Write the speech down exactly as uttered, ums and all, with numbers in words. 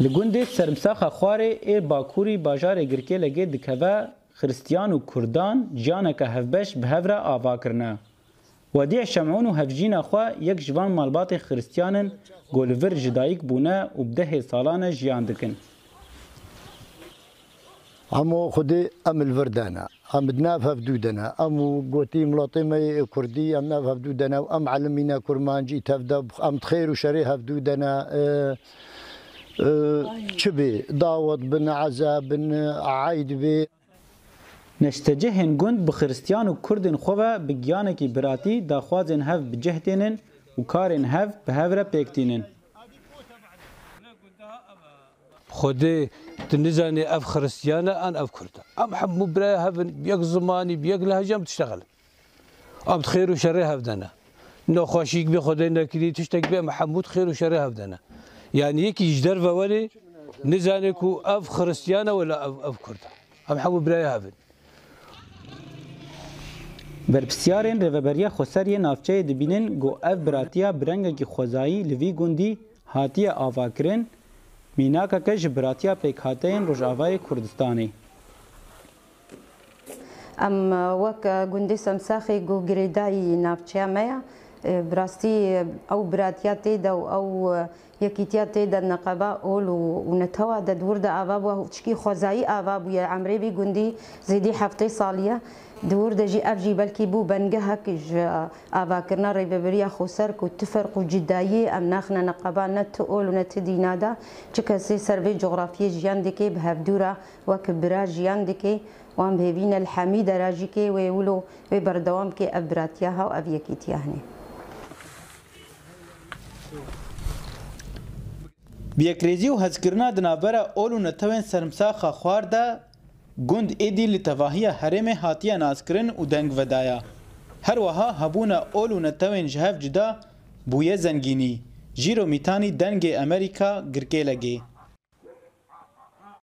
Li gundê Sermsaxa Xwarê ê bakurî bajarê Girkêlegê dikeve, Xiristiyan û Kurdan jiyaneke hevbeş bi hev re ava kirine. Wedî Şemûn û hevjîna xwe yek ji van malbatên Xiristiyan in ku li vir ji dayik bûne û bi dehê salan e jiyan dikin. Hemû Xwedê em li vir de ne. Em di nav hevdû de ne. Em û gotî miletê me yê Kurdî, em nav hevdû de ne û em elimîne kurmancî tevde, em di xêr û şerê hevdû de ne. E, e, çi bê, dawet bin, eza bin, eyd bê. Neştecihên gund bi Xiristiyan û Kurdên xwe ve bi giyanekî biratî daxwazên hev bi cih tênin û karên hev bi hev re pêk tînin. Xwedê tu nizanî ev Xiristiyan e an ev Kurd e. Em hemû biraya hev in, bi yek zimanî, bi yek lehce em diştexilin. Em di xêr û şerê hev de ne. Nexweşîk bê Xwedê nekirî, tiştek bê em hemû di xêr û şerê hev de ne. Yanî yekî ji derve werê nizane ku ev Xiristiyan e wela ev, ev Kurd e. Em hemû biraya hev in. Berpirsiyarên Rêveberiya Xweser yê navçeyê dibînin ku ev biratiya bi rengekî xwezayî li vî gundî hatiye avakirin, mînakeke ji biratiya pêkhateyên Rojavayê Kurdistanê. Em wek gundê Semsaxê ku girêdayî navçeya me ye, bi rastî ew biratiya tê de û ew yekîtiya tê de neqeba ol û, û netewa de di wir de ava bû, çikî xwezayî ava bûye, emrê vî gundî zêdî heftê salî ye. Di wir de jî ev jî belkî bû bengehek ji avakirina Rêveberiya Xweser ku tu ferq û cidayiyê em naxine neqeba ne tu ol û ne tu dîna de. Çi kesê ser vê cografiyê jiyan dike, bi hevdû re wek bira jiyan dike. Wan bi hêvî ne li hemî dera jî kê wê wilo wê berdewam bike ev biratiya ha û ev yekîtiya hinê. Bi yekrêzî û hezkirina di navbera ol û netewên Sermsaxa Xwar de gund êdî li tevahiya herêmê hatiye naskirin û deng vedaya. Her wiha hebûna ol û netewên ji hev cuda bûye zengînî. Jîro Mîtanî, Dengê Emerîka, Girkêlegê.